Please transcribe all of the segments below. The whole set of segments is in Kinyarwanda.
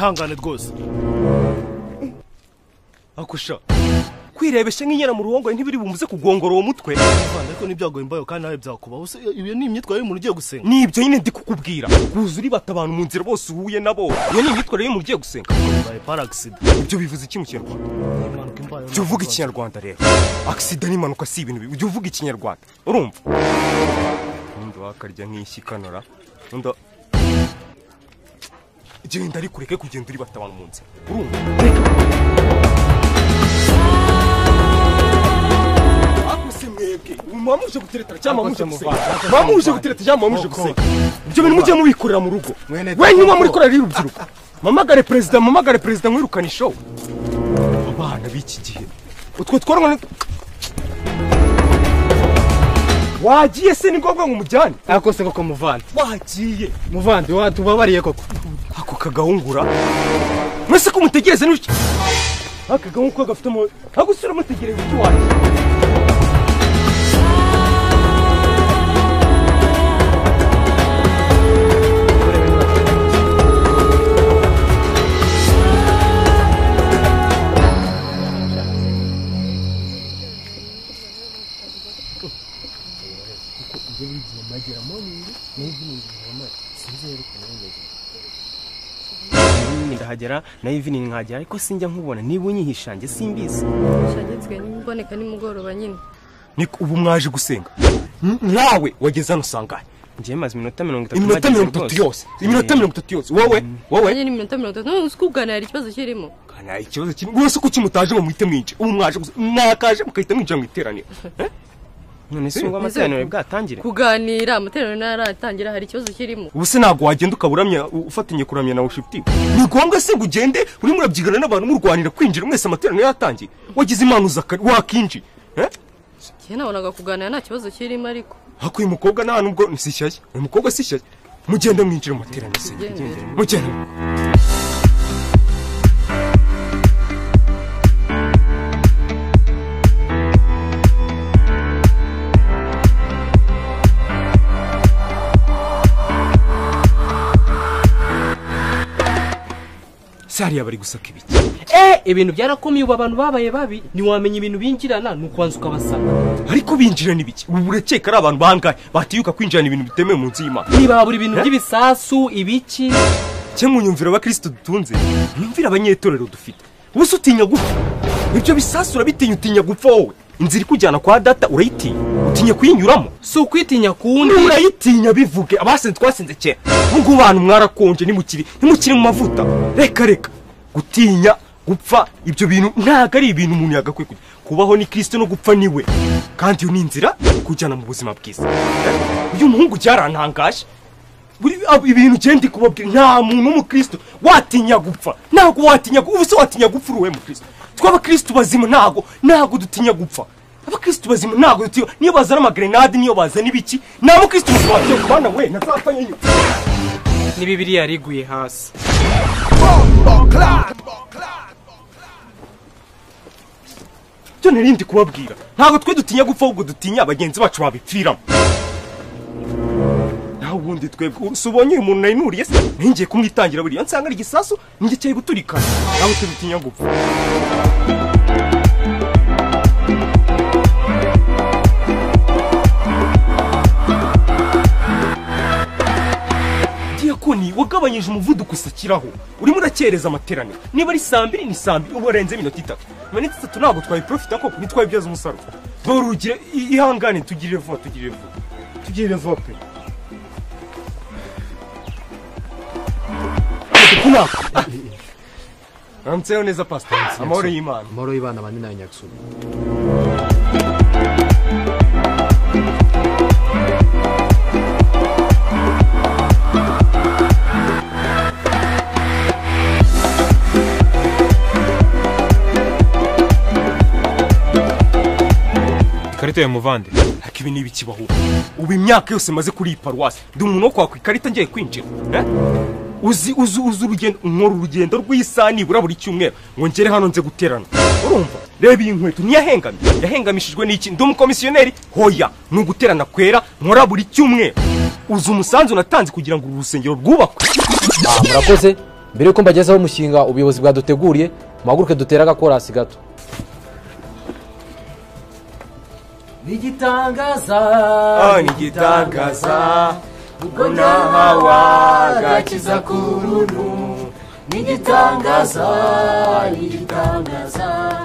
Wihangane rwose. Akusha kwirebesha nk'inyana mu ruhongore ntibiri bumuze kugongora uwo mutwe. Ariko nibyago imbayo kandi nawe byakubaho. Iyo ni imyitwarire y'umuntu ugiye gusenga. Nibyo nyine ndi kukubwira. Kuza uribata abantu mu nzira bose uhuye nabo. Iyo ni imyitwarire y'umuntu ugiye gusenga. Baye par accident. Ibyo bivuze iki mu Kinyarwanda? Impanuka imbayo. Ujye uvuga Ikinyarwanda rero. Accident n'impanuka si ibintu bibi. Ujye uvuga Ikinyarwanda. Urumva? Undi wakarya nk'ishyikanura. Undi genda ariko ureke kugenda uribata abantu mu nzira. Urumva? Mwamuje guteretara cyangwa mwamuje gusenga? Mwamuje guteretara cyangwa mwamuje gusenga? Ibyo bintu mujye mubikorera mu rugo. We nyuma muri korera y'urubyiruko. Mamagare president, mamagare president mwirukana show. Abana b'iki gihe. Utwo tworwa wagiye se ni ngombwa ngo umujyane? Ako se koko muvandi. Wagiye. Muvandi watubabariye koko. Ako kagahungura. Mwese ko mutegereze n'iki? Aka gahungu gafite mu agusura mutegereze iki waje? Ndahagera na evening nkagera ariko sinjya nkubona niba unyihisha nge simbizi. Shagetswe nimboneka nimugoroba nyine. Niko ubu mwaje gusenga. Nawe wageze hano sangahe? Ngiye maze iminota 30. Iminota 30 yose. Iminota 30 yose. Wowe wowe. Nyine iminota 30. None usikuganira ikibazo kirimo. Kana ikibazo kirimo. Wese kuki mutaje ngo muhite mwinje? Ubu mwaje mwakaje mukahita mwinjira mu iteraniro. None se ngo amateraniro bwatangire? Kuganira amateraniro naratangira hari ikibazo kirimo. Ubu se ntabwo wagenda ukaburamya ufatinye kuramya na worship team. Ni ngombwa se ngo ugende uri murabyigana n'abantu murwanira kwinjira mwese amateraniro yatangiye. Wagize impano zakari wakinji. Eh? Kiye nabonaga kuganira nta kibazo kirimo ariko. Hako uyu mukobwa nta nubwo si shyashya. Uyu mukobwa si shyashya. Mugende mwinjira mu materaniro se. Mugende. Sariya bari gusaka ibiki. Ibintu byarakomeye ubu abantu babaye babi ntiwamenya ibintu binjirana nuko ukabasaka. Ariko binjirana ibiki? Ubu urakeka ari abantu bangahe batiyuka kwinjirana ibintu bitemewe mu nzu y'Imana? Niba buri bintu by'ibisasu ibiki. Cye munyumvira abakristo dutunze, nyumvira abanyetorero dufite. Ubu se utinya gupfa? Ibyo bisasu urabitinya, utinya gupfa wowe. Inzira ikujyana kwa data urayitinya. Utinya kuyinyuramo? Si ukwitinya kundi. Urayitinya bivuge. Abasenze twasenze kera. Ubwo bantu mwarakonje nimukiri mu mavuta. Reka reka. Gutinya gupfa ibyo bintu ntago ari ibintu umuntu yagakwiye kujya. Kubaho ni Kristo no gupfa niwe. Kandi iyo ni inzira kujyana mu buzima bwiza. Uyu muhungu byarantangaje. Buri ibintu gende kubabwira nta muntu w'umukristo watinya gupfa. Ntago watinya ubu se watinya gupfa uruwe mu Kristo. Tw'abakristo bazima ntago dutinya gupfa. Abakristo bazima ntago dutinya. Niyo bazana amagrenade niyo bazana ibiki. Nta mukristo muzima watinya kubana we ntazapfa nyine. Ni Bibiliya yariguye hasi. Cyo narindi kubabwira. Ntago twe dutinya gupfa ahubwo dutinya abagenzi bacu babipfiramo. Naho ubundi twebwe usubonye uyu muntu nayinuriye se ngiye kumwitangira buriya nsanga ari igisasu ninjye cyayi guturikana. Ntago twe dutinya gupfa. Diakoni wagabanyije umuvuduko usakiraho. Urimo urakereza amateraniro. Niba ari saa mbiri ni saa mbiri ubu warenze iminota itatu. Iminota itatu ntabwo twayiprofita koko ntitwayibyaza umusaruro. Barugire ihangane tugirire vuba tugirire vuba. Tugirire vuba pe. Ramtseyo neza pastor. Amahoro y'Imana. Amahoro y'Imana bandi nayo nyakusuma. Ikarita ya muvandi. Ariko ibi ni ibikibaho. Ubu imyaka yose maze kuri iyi paruwasi ndi umuntu wo kwaka ikarita ngiye kwinjira. Uzi uzi uzi urugendo nkora urugendo rw'isaha nibura buri cyumweru ngo ngere hano nze guterana. Urumva? Reba iyi nkweto ntiyahengamye. Yahengamishijwe n'iki? Ndi umukomisiyoneri? Hoya, ni uguterana kwera nkora buri cyumweru. Uzi umusanzu natanze kugira ngo uru rusengero rwubakwe. Murakoze. Mbere yuko mbagezaho umushinga ubuyobozi bwaduteguriye, muhaguruke dutere agakorasi gato. Nigitangaza, nigitangaza, ubwo nahawe agakiza k'uruntu. Nigitangaza, nigitangaza,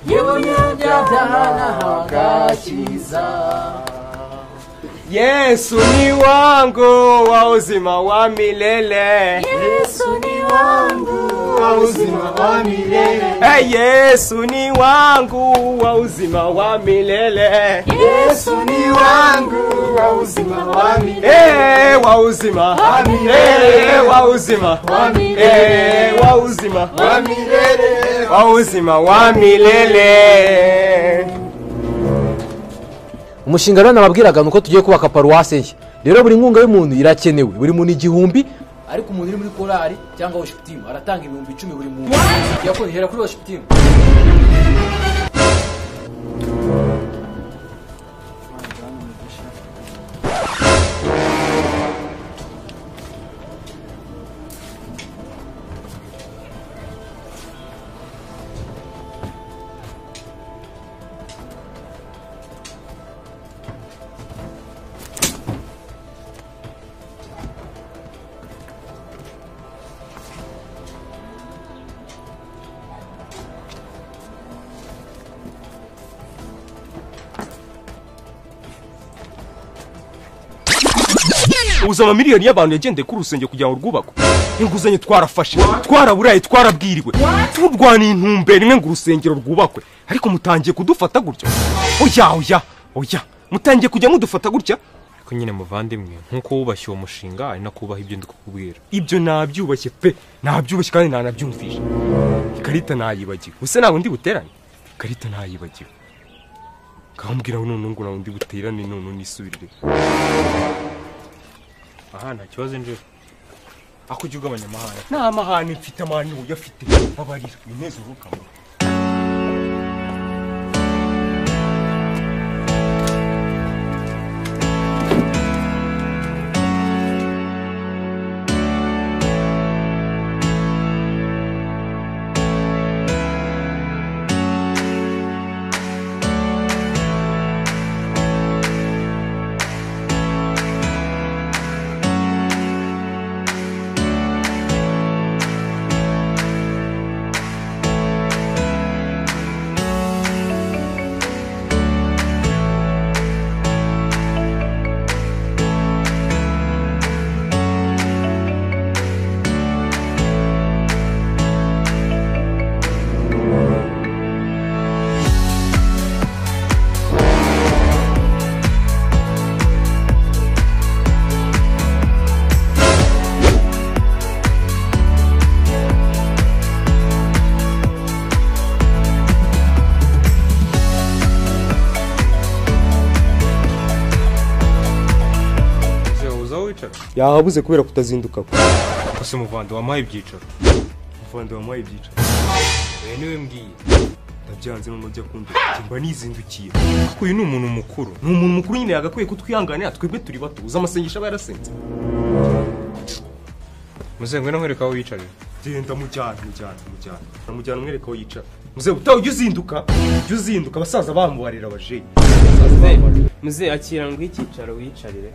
yewe nyabyaha nahawe agakiza. Yesu ni wangu wa uzima wa milele. Yesu ni wangu wa uzima wa milele. Hey, Yesu ni wangu wa uzima wa milele. Yesu ni wangu wa uzima wa milele. Hey, wa uzima wa milele, wa uzima wa milele, wa uzima wa milele, wa uzima wa milele. Umushinga rero nababwiraga nuko tugiye kubaka paruwase nshya. Rero buri nkunga y'umuntu irakenewe, buri muntu 1000, ariko umuntu uri muri korali cyangwa worship team aratanga 10,000 buri muntu. Yakoni hera kuri worship team. Uza amamiliyoni y'abantu yagendeye kuri urusengero kugira ngo rwubakwe. Inguzanyo twarafashe, twaraburaye, twarabwiriwe, turwaniye intumbero imwe ngo urusengero rwubakwe, ariko mutangiye kudufata gutya. Oya oya oya, mutangiye kujya mudufata gutya. Ariko nyine muvandimwe, nkuko wubashye uwo mushinga ari nakubaha ibyo ndikukubwira. Ibyo nabyubashye pe, nabyubashye kandi nanabyumvishe. Ikarita nayibagiwe, use ntabwo ndi buterane. Ikarita nayibagiwe, kambwira none ngo ntabwo ndi buterane, none nisubirire. Aha nta kibazo nje. Ako ujya ugabanya amahane. Nta mahane mfite, amahane uyafite. Babarira ineza urukamo. Yahabuze kubera kutazinduka. Kose muvandi wampaye ibyicaro. Muvandi wampaye ibyicaro. Oya niwe mbwiye. Ndabyanze none ujya kundeka. Mba nizindukiye. Kuko uyu ni umuntu mukuru. Ni umuntu mukuru nyine yagakwiye kutwihanganira, twebwe turi bato. Uza amasengesho aba yarasenze. Muze ngwino nkwereka aho wicarira. Genda mujyane, mujyane, mujyane. Mujyane umwereka aho yicara. Muze utaho ujya uzinduka, ujya uzinduka abasaza bamubarira abajeyi. Muze akira ngo icyicaro wicarire.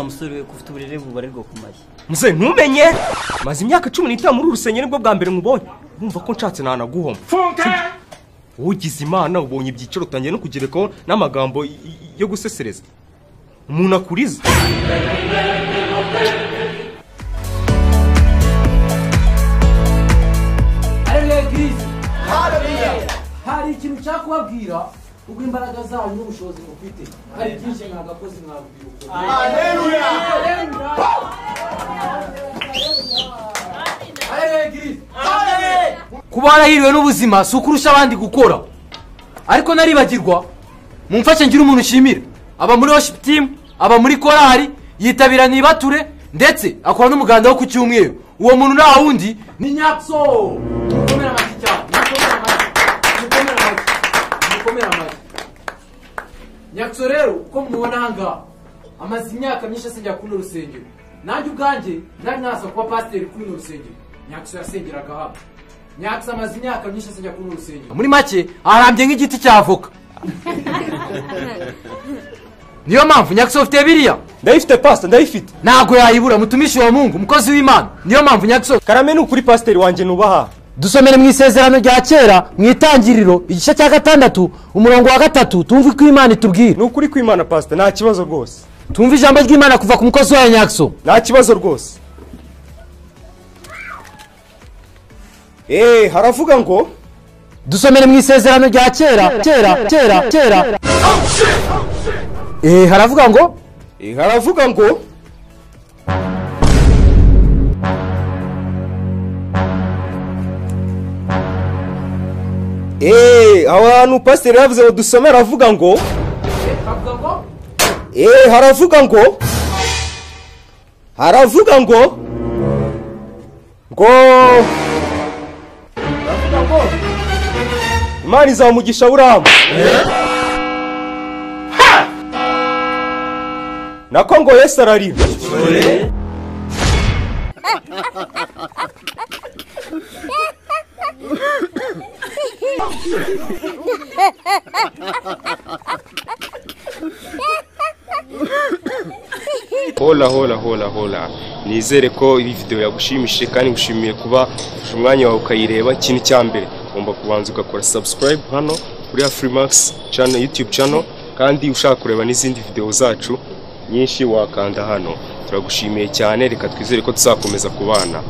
Musore ufite uburere bubarirwa ku mashyi. Muze ntumenye, maze imyaka 15 muri urusengero nibwo bwa mbere nkubonye. Urumva ko nshatse nanaguhoma. Ugize Imana ubonye ibyicaro utangiye no kugerekaho n'amagambo yo gusesereza. Umuntu akuriza. Haleluya Kristo. Haleluya. Hari ikintu cyakubabwira ubwo imbaraga zanyu n'ubushobozi mufite. Hari byinshi mwagakoze mwabwiruko. Haleluya. Haleluya Kristo. Haleluya. Kuba warahiriwe n'ubuzima si ukurusha abandi gukora. Ariko naribagirwa mumfashe ngira umuntu ushimira. Aba muri worship team, aba muri korali, yitabira nibature ndetse akora n'umuganda wo ku cyumweru. Uwo muntu nta wundi ni Nyakso. Mukomere amashyi cyane. Mukomere amashyi. Nyakso rero uko mubona aha ngaha amaze imyaka myinshi asengera kuri runo rusengero. Nanjye ubwanjye nari naza kuba pasiteri kuri runo rusengero. Nyakso yasengeraga hano. Nyakso amaze imyaka myinshi asengera kuri runo rusengero. Muri make arambye nk'igiti cya avoka. Niyo mpamvu Nyakso ufite biriya. Ndayifite pastor, ndayifite. Ntago yayibura, mutumishi wa Mungu, umukozi w'Imana. Niyo mpamvu Nyakso. Karame ni ukuri pasiteri wanjye nubaha. Dusomere mu isezerano rya kera mu itangiriro igice cya 6 umurongo wa 3 tumve ko Imana itubwira. Ni ukuri kw'Imana pastor, nta kibazo rwose. Tumve ijambo ry'Imana kuva ku mukozi wa Nyakso. Nta kibazo rwose. Haravuga ngo dusomere mu isezerano rya kera kera kera kera. Haravuga ngo haravuga ngo ahantu pasiteri yavuze ngo dusome aravuga ngo haravuga ngo haravuga ngo ngo Imana izamugisha Aburahamu. Nako ngo Yesu ararira. Hola hola hola hola. Nizere ko iyi video yagushimishije kandi ngushimiye kuba ufashe umwanya wawe ukayireba. Ikintu cya mbere ugomba kubanza ugakora subscribe hano kuri Afrimax channel, YouTube channel, kandi ushaka kureba n'izindi video zacu nyinshi wakanda hano. Turagushimiye cyane, reka twizere ko tuzakomeza kubana.